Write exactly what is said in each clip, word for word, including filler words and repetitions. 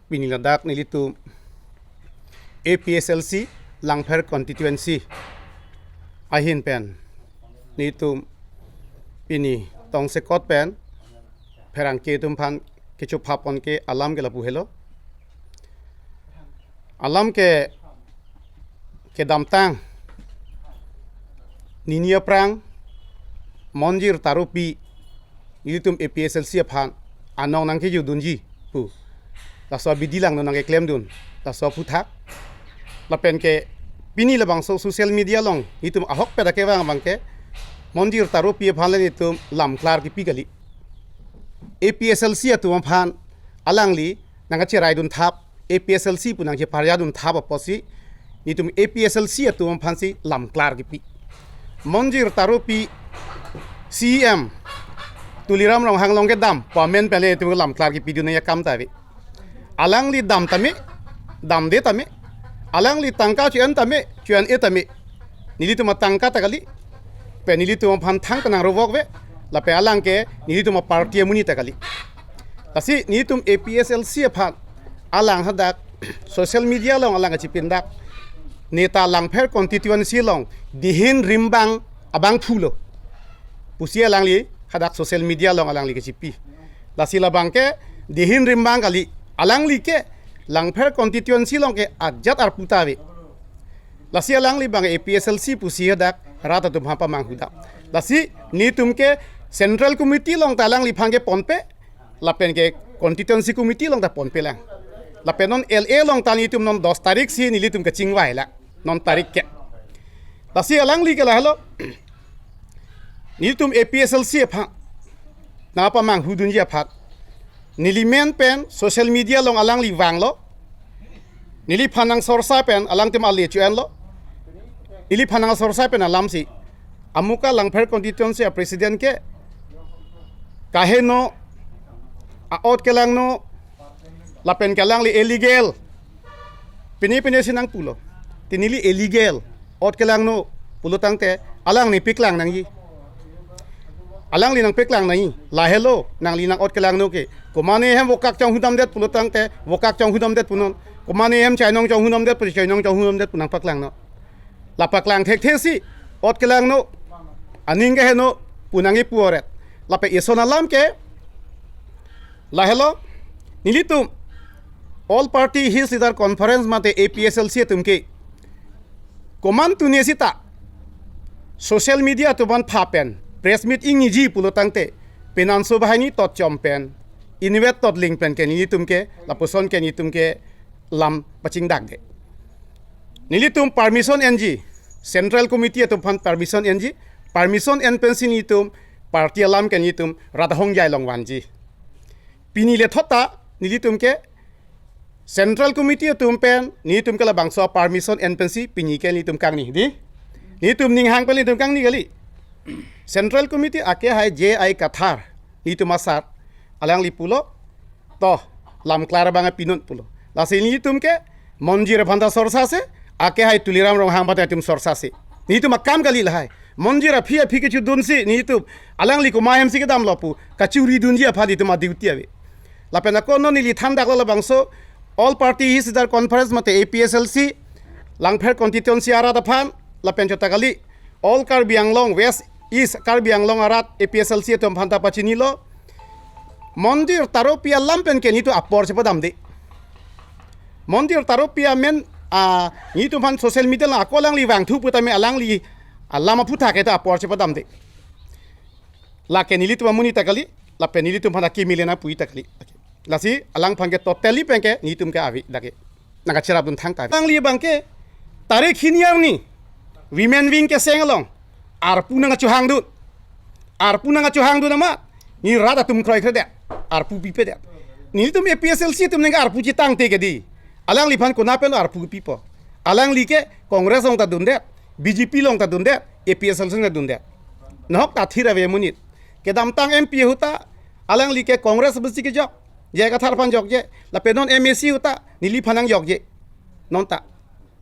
Pini ladak nelitum A P H L C Langpher constituency ahin pen nelitum pini tongsekot pen pherangke atum aphan kechophapon ke alam ke lapu helo. Alam ke kedamtang nini aphrang Monjir Taropi nelitum A P H L C aphan anong nangkejudunji pu laso abidi langno nangkeklemdun laso aphuthak. Lapen ke pini labangso social media along nelitum ahokpet akevang abang ke Monjir Taropi aphan le nelitum lamklar kipi kali. A P H L C atum aphan alangli nangkacheraidun thap, A P H L C pu nangcheparjadun thap apotsi nelitum A P H L C atum aphansi lamklar kipi. Monjir Taropi C E M Tuliram Ronghang along kedam pu amen pen le nelitum lamklar kipidun nangji akam ta ave. Alangli dam tame, damde tame, alangli tangka cho-en tame, cho-en-e tame, nelitum atangka ta kali, pen nelitum aphan thangta nangrovok ave, lapen alang ke nelitum aparty amonit ta kali. Lasi nelitum A P H L C aphan alang hadak social media along alang kachipindak, neta Langpher constituency along dihin rimbang abangphu lo pusi alangli hadak social media along alangli kachipi. Lasi labang ke dihin rimbang kali, alangli ke Langpher constituency along ke ajat arpu ta ave. Lasi alangli abang A P H L C pusi hadak rat atum aphan pamanghu dam. Lasi nelitum ke Central Committee along ta alangliphan keponpe, lapen ke Constituency Committee along ta ponpe lang. Lapen non L A along ta nelitum non dos tarik si nelitum kachingvai lang, non tarik ke. Lasi alangli ke lahelo, nelitum A P H L C aphan nangpamanghudunji aphan neli men pen social media along alangli vanglo. Neliphan nangsorsa pen alangtum ale cho-enlo. Neliphan nangsorsa pen alamsi, amuka Langpher constituency a-president ke kaheno, a-ot kelangno, lapen ke alangli illegal, pine pine si nangpulo. Te neli illegal, ot kelangno pulo tangte alangli paklang nangji. Alangli nangpaklang nangji. Lahelo, nangli nang-ot kelangno ke, komane hem vokak chonghudamdet pulo tangte vokak chonghudamdet punon. Komane hem chainong chonghudamdet pu chainong chonghudamdet pu nangpaklangnon. La paklang thekthe si ot kelangno, aning keheno pu nangkipu oret. Lapen eson alam ke lahelo, nelitum All Party Hills Leader Conference mate A P H L C atum ke komantu ne sita social media atum aphan pha pen press meet ingniji pulo tangte penanso bahai ni tot chom pen invet tot ling pen ke nelitum ke lapuson ke nelitum ke lam pachingdakde. Nelitum permission enji, Central Committee atum aphan permission enji, permission en pensi nelitum party alam ke nelitum rat ahongjai along vanji. Pini le thot ta nelitum ke Central Committee atum pen nelitum ke labangso permission en pensi pini ke nelitum kangni di. Nelitum ninghang pen nelitum kangni kali. Central Committee ake hai J I Kathar, nelitum asar, alangli pulo, to, lam klar abang pinon pulo. Lasi nelitum ke Monjir aphan ta sorsa se, ake hai Tuliram Ronghang aphan ta nelitum sorsa se. Nelitum akam kali lahai. Monjir aphi aphi kechudunsi nelitum, alangli komat hemsi kedamlo pu kachiridunji aphan nelitum a-duty ave. Lapen ako non neli thandaklo labangso All Party Hills Leader Conference mate A P H L C Langpher constituency arat aphan, lapen chota kali All Karbi Anglong, West East Karbi Anglong arat A P H L C atum aphan ta pachinilo. Monjir Taropi alam pen ke nelitum apor chepadamde. Monjir Taropi amen, ah, nelitum aphan social media along ako alangli vangthu putame alangli alam aphuthak ke ta apor chepadamde. Lake nelitum amonit ta kali, lapen nelitum aphan akimi le nangpu-i ta kali. Lasi alangphan ke totally pen ke nelitum ke ave lake. Nangkacherapdun thangta ave. Alangli abang ke tarik hini arni Women Wing keseng along arpu nangkachohangdun. Arpu nangkachohangdun amat, neli rat atum kroikredet, arpu pipedet. Nelitum A P H L C atum nangke arpu chetangte ke di. Alangliphan konat pen arpu pipo? Alangli ke Congress along ta dundet, B J P along ta dundet, A P H L C along ta dundet. Nahok ta thir ave amonit. Kedamtang M P ahut ta alangli ke Congress pensi kejok, J I Kathar aphan jokje. Lapen non M A C ahut ta neliphan nangjokje. Non ta,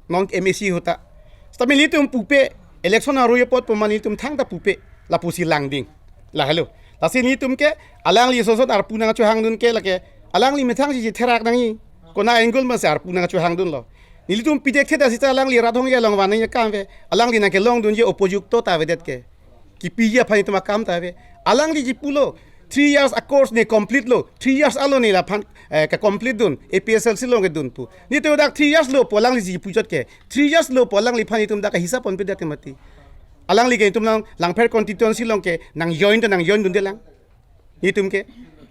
non M A C ahut ta. Seta nelitum pupe, election arui apot pu ma nelitum thangta pupe, lapusi langding. Lahelo. Lasi nelitum ke alangli ason ason arpu nangchohangdun ke lake alangli methang si chetherak nangji. Konat angle masi arpu nangchohangdunlo. Nelitum pidek theda sita alangli rat hongya along vanangji akam ave. Alangli nangkelongdunji opojukto ta avedet ke. Kipiji aphan itum akam ta ave. Alangliji pulo, three years a course ne complete lo. Three years alo ne laphan, eh, ke-complete dun. A P S L C along kedun pu. Nelitum dak three years lo pu alangliji puchot ke. Three years lo pu alangliphan itum dak hisap ponpedet ke mati. Alangli ke itum nang Langpher constituency along ke nang join ta nang join dunde lang. Nelitum ke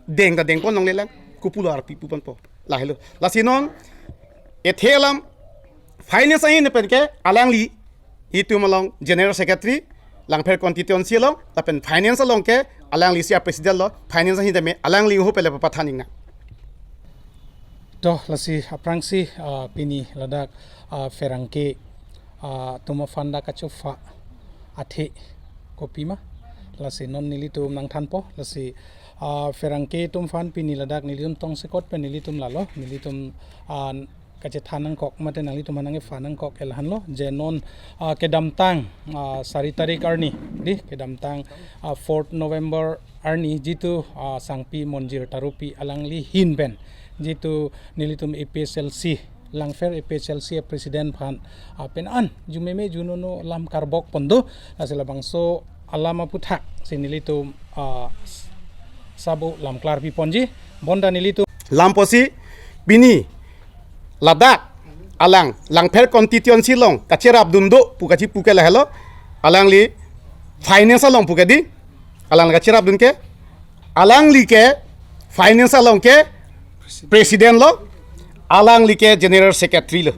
deng ta dengpon longlelang, kopulo arpi puponpo. Lahelo. Lasi non ethe alam finance ahin pen ke alangli itum along general secretary Langpher constituency along, lapen finance along ke alanglisi a president lo, finance ahin tame alangli ho pele pathan ingna. To lasi aphrangsi, ah, pini ladak, ah, pherangke, ah, atum aphan dak kachopha athe kopima. Lasi non nelitum nangthanpo. Lasi, ah, pherangke atum aphan pini ladak nelitum tongsekot pen nelitum lalo. Nelitum, ah, kachethan nangkok mate nanglitum aphan nangkepha nangkok ke lahenlo. Je non, ah, kedamtang, ah, sari tarik arni. Di, kedamtang, ah, fourth November arni jitu, ah, sangpi Monjir Taropi alangli ahin pen jitu nelitum A P S L C, Langpher A P S L C president aphan, ah, pen an jumeme junono lam karbok pon do. Lasi labangso alam aputhaksi nelitum, ah, sabo lam klarpi ponji. Bonta nelitum lam pusi pini ladak alang Langpher constituency along kacherapdun do pu kachipu ke lahelo. Alangli finance along pu ke di, alang kacherapdun ke, alangli ke finance along ke president lo, alangli ke general secretary lo.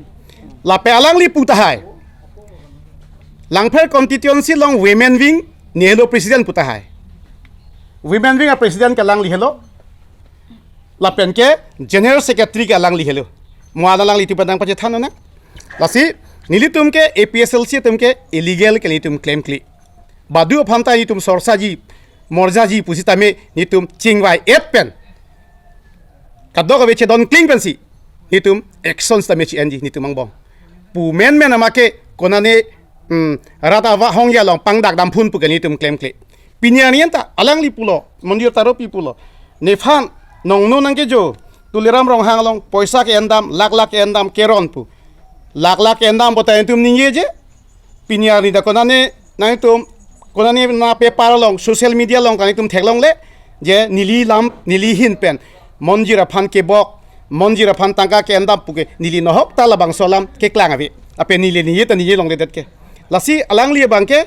Lapen alangli pu tahai Langpher constituency along women wing ne helo president pu tahai. Women wing a president ke alangli helo. Lapen ke general secretary ke alangli helo. Mo-an alanglitum pen nangpachethan nang. Lasi nelitum ke A P S L C atum ke illegal ke nelitum claim kle. Badu aphan ta nelitum sorsaji, morjaji pusitame nelitum chingvai-et pen, kadokave chedon kling pensi nelitum action sitame chi-enji nelitum angbong. Pu menmen ama ke konane, hmm, rat ava hongya along pangdak damphun pu ke nelitum claim kle. Pini arni anta alangli pulo, Monjir Taropi pulo, nephan nongno nangkejo, Tuliram Ronghang along poisa ke-endam, lakh lakh ke-endam keron pu. Lakh lakh ke-endam bonta nelitum ningjeje. Pini arni ta konane nangtum, konane na paper along, social media along kan nelitum theklongle je neli lam, neli ahin pen Monjir aphan kebok, Monjir aphan tangka ke-endam pu ke neli nohok ta labangso alam keklang ave. Lapen neli ningje ta ningje longledet ke. Lasi alangli abang ke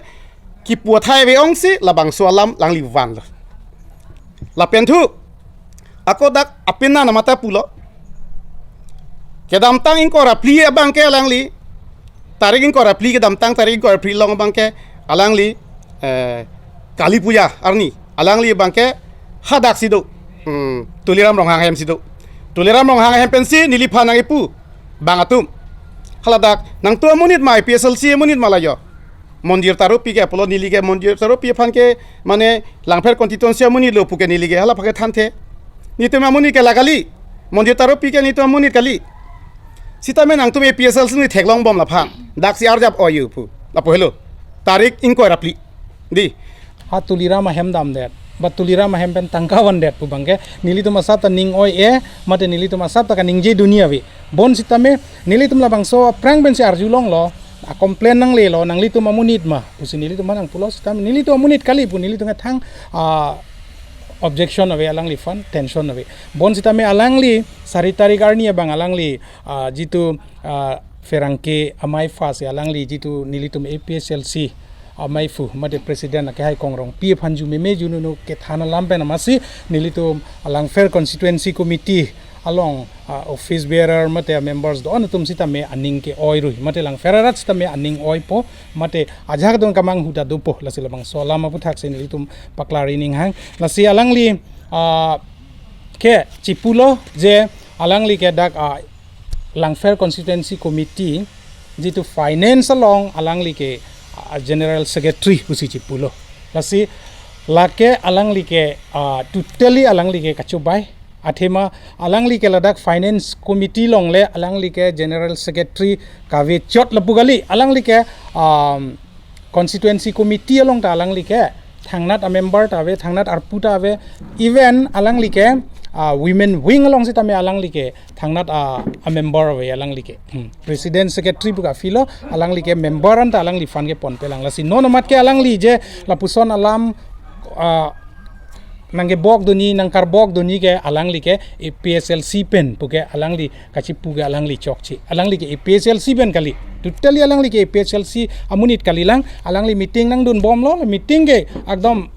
kipu athai ave ongsi labangso alam alangli vanlo. Lapen thu, ako dak apin na namata pulo. Kedamtang ingkoi ra phli abang ke alangli, tarik ingkoi ra phli, kedamtang tarik ingkoi ra phli along abang ke alangli, eh, Kali Puja arni alangli abang ke hadaksi do. Hmm, Tuliram Ronghang ahem si do. Tuliram Ronghang ahem pensi neliphan nangkipu bang atum. Haladak nangtum amonit ma, A P S L C amonit ma la jo. Monjir Taropi ke pulo, neli ke Monjir Taropi aphan ke mane Langpher constituency amonit lo pu ke neli ke hala aphan ke thanthe. Nelitum amonit ke la kali. Monjir Taropi ke nelitum amonit kali. Sitame nangtum A P S L C neli theklongbom laphan. Daksi arjap oyu pu. Lapu helo. Tarik ingkoi ra phli. Di. Ha Tuliram ahem damdet. Ba Tuliram ahem pen tangka vandet pu abang ke nelitum asap ta ning oi-e, mate nelitum asap ta kaningje dunji ave. Bonsitame nelitum labangso aphrang pensi arjulonglo, a-complain nanglelo, nanglitum amonit ma pusi nelitum aphan nangpulo sitame nelitum amonit kali pu nelitum kethang, ah, objection ave alangliphan, tension ave. Bonsitame alangli sari tarik arni abang alangli, ah, jitu, ah, pherangke amei aphansi alangli jitu nelitum A P S L C amei aphu mate president akehai Kong Rongpi aphan jumeme junono kethan alam pen amatsi nelitum Langpher constituency committee along, ah, office bearer mate members do-an atum sitame aning ke-oi rui, mate Langpher arat sitame aning oipo, mate ajahak don kamanghu ta dopo. Lasi labangso alam aphuthaksi nelitum paklar ning hang. Lasi alangli, ah, ke chipulo je alangli ke dak, ah, Langpher constituency committee jitu finance along alangli ke, ah, general secretary pusi chipulo. Lasi lake alangli ke, ah, totally alangli ke kachobai. Athema alangli ke ladak finance committee along le alangli ke general secretary kavechot lapu kali. Alangli ke, um, constituency committee along ta alangli ke thangnat a-member ta ave, thangnat arpu ta ave. Even alangli ke ah, women wing along sitame alangli ke thangnat, ah, a member ave alangli ke. Hmm. President secretary pu kaphilo, alangli ke member anta alangliphan ke ponpelang. Lasi non amat ke alangli je lapuson alam, ah, nangkebok duni, nangkarbok duni ke alangli ke A P H L C pen pu ke alangli kachipu ke alangli chokche. Alangli ke A P H L C pen kali. Totally alangli ke A P H L C amonit kalilang, alangli meeting nangdunbomlo, meeting ke ekdom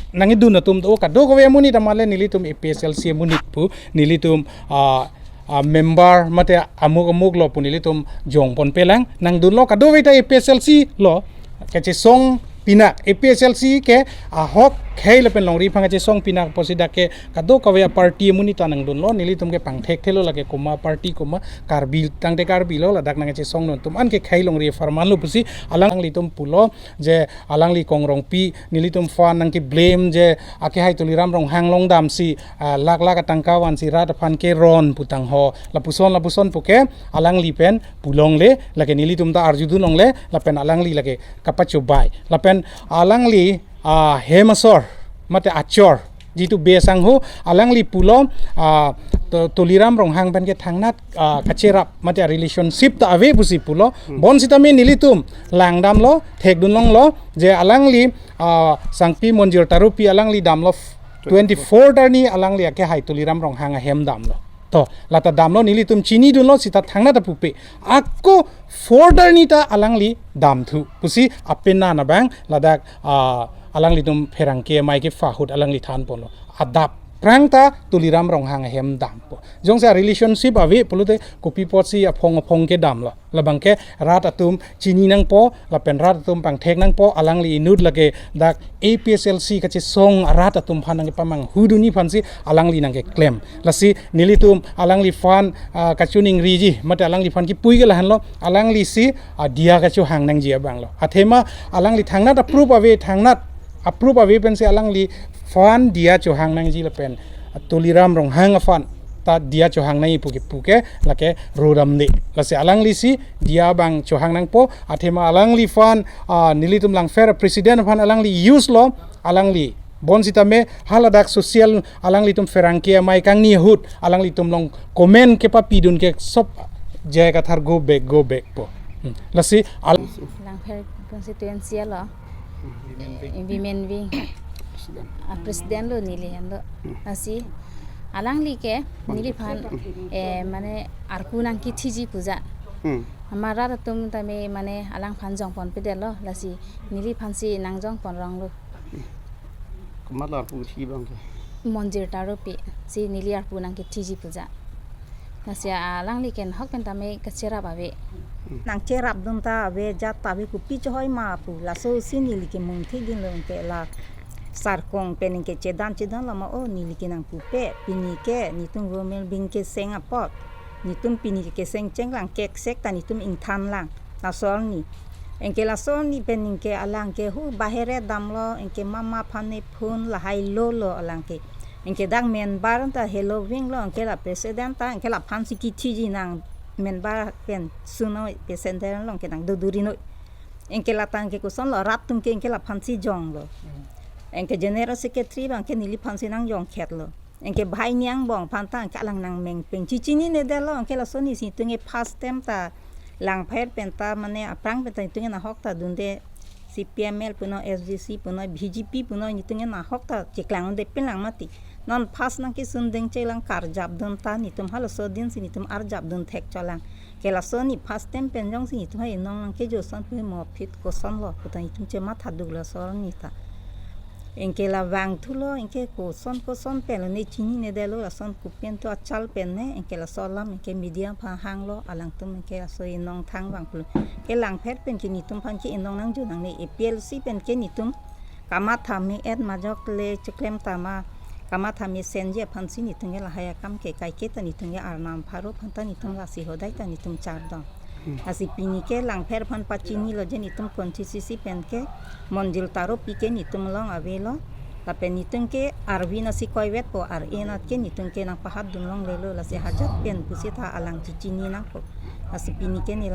nangkedun atum do kadokave amonit amat le nelitum A P H L C amonit pu, nelitum, ah, ah, member mate amuk amuk lo pu nelitum jongponpelang, nangdunlo kadokave ta A P H L C lo, kachesong pinak, A P H L C ke ahok khei lapen longri aphan kachesong pinak pusi dak ke kadokave a party amonit ta nangdunlo, nelitum ke pangthekthelo lake komat party komat, Karbi tangte Karbi lo, ladak nangkachesongdun atum an ke khei longri apharman lo pusi alanglitum pulo je alangli Kongrongpi nelitum aphan nangkeblame je akehai Tuliram Ronghang along damsi, ah, lakh lakh atangka vansi rat aphan keron pu tangho, lapuson lapuson pu ke alangli pen pulongle, lake nelitum ta arjudunlongle, lapen alangli lake kapachobai. Lapen alangli, ah, hem asor mate achor jitu Bey Sangho, alangli pulo, ah, Tu-, Tuliram Ronghang pen ke thangnat, ah, kacherap mate relationship ta ave pusi pulo. Hmm. Bonsitame nelitum langdamlo, thekdunlonglo je alangli, ah, sangpi Monjir Tarupi alangli damlo f-, twenty-four arni alangli akehai Tuliram Ronghang ahem damlo. To, lata damlo, nelitum chinidunlo seta thangnat ta pupe. Ako four arni ta alangli damthu pusi apena nabang ladak, ah, alanglitum pherangke amei ke fahut alangli thanponlo. Adap prang ta Tuliram Ronghang ahem dampo. Jongsi a relationship ave pulote kopi apotsi aphong aphong kedamlo. Labang ke rat atum chini nangpo, lapen rat atum pangthek nangpo, alangli inut lake dak A P H L C kachesong rat atum aphan nangkepamanghu dunji aphansi alangli nangkeklem. Lasi nelitum alangliphan, ah, kachiningriji, mate alangliphan kipui ke lahenlo, alanglisi, ah, diya kachohang nangji abanglo. Athema alangli thangnat approve ave, thangnat approve ave pensi alangliphan diya chohang nangji lapen Tuliram Ronghang aphan ta diya chohang nangji pu ke, pu ke lake rodamde. Lasi alanglisi diya abang chohang nangpo, athema alangliphan, ah, nelitum Langpher president aphan alangli use lo, alangli bonsitame haladak social alanglitum pherangke amei kangni ahut alanglitum along comment kepapidun ke sop J I Kathar go back, go back po. Hmm. Lasi al- Langpher constituency alo. Women wing. Women wing. Ah, president lo neli hendo. Lasi alangli ke neliphan, eh, mane arpu nangkethiji puja. Hmm. Amat rat atum tame mane alangphan jongponpedetlo, lasi neliphansi nangjongponronglo. Komatlo arpu kethi abang ke? Monjir Tarupi si neli arpu nangkethiji puja. Lasi alangli ke nahok pen tame kacherap ave. Nangcherapdun ta ave, jat ta ave, kopi chohoi ma pu. Laso si neli ke mungthidunlo ke la sarkong pen ke chedan chedan lama o neli ke nangpupe. Pini ke netum women wing keseng apot, netum pini ke keseng chenglang, keksek ta netum ingthanlang. Laso arni. Anke laso arni pen anke alang ke hu bahere damlo, anke mama aphan ne phone lahai lolo alang ke. Anke dak member ta helo wing lo, anke la president ta, anke laphansi kethiji nang member pen suno president along ke nangdoduri noi. Anke la tangke kosonlo, rat atum ke anke laphansi jonglo. Anke general secretary abang ke neliphansi nangjongkhetlo. Anke bhai ni angbong aphan ta anke alang nangmeng peng chechinine detlo, anke laso arni si netum ke first time ta Langpher pen ta mane aphrang pen ta netum ke nahok ta dunde, C P M L punon, S D C punon, B J P punon, netum ke nahok ta cheklangdunde pinlang mati. Non first nangkesun dengchelang, karjapdun ta netum halaso din si netum arjapdun thekcholang. Ke laso arni first time pen jongsi netum hai nong nangkejo ason pu mo phit kosonlo pu ta netum chematha duklo laso arni ta. Anke la vangthulo, anke koson koson pen lo ne chinine detlo, lason kopi pen to achal pen ne, anke laso alam anke media aphan hanglo, alangtum anke laso inong thang vangpulo. Ke Langpher pen ke netum aphan ke inong nangjo nangne, A P L C pen ke netum kamatha me-et majok le cheklem tama, kamatha mesenji aphansi netum ke lahai akam ke kaike ta netum ke arnam pharo aphan ta netum lasi hodai ta netum chardom. Hmm. Lasi pini ke Langpher aphan pachinilo je netum constituency pen ke Monjir Tarupi ke netum along avelo. Lapen netum ke arvi nasi koivetpo, ar-e anat ke netum ke nangpahapdunlonglelo, lasi hajat pen pusi ta alang chechini nangpo. Lasi pini ke neli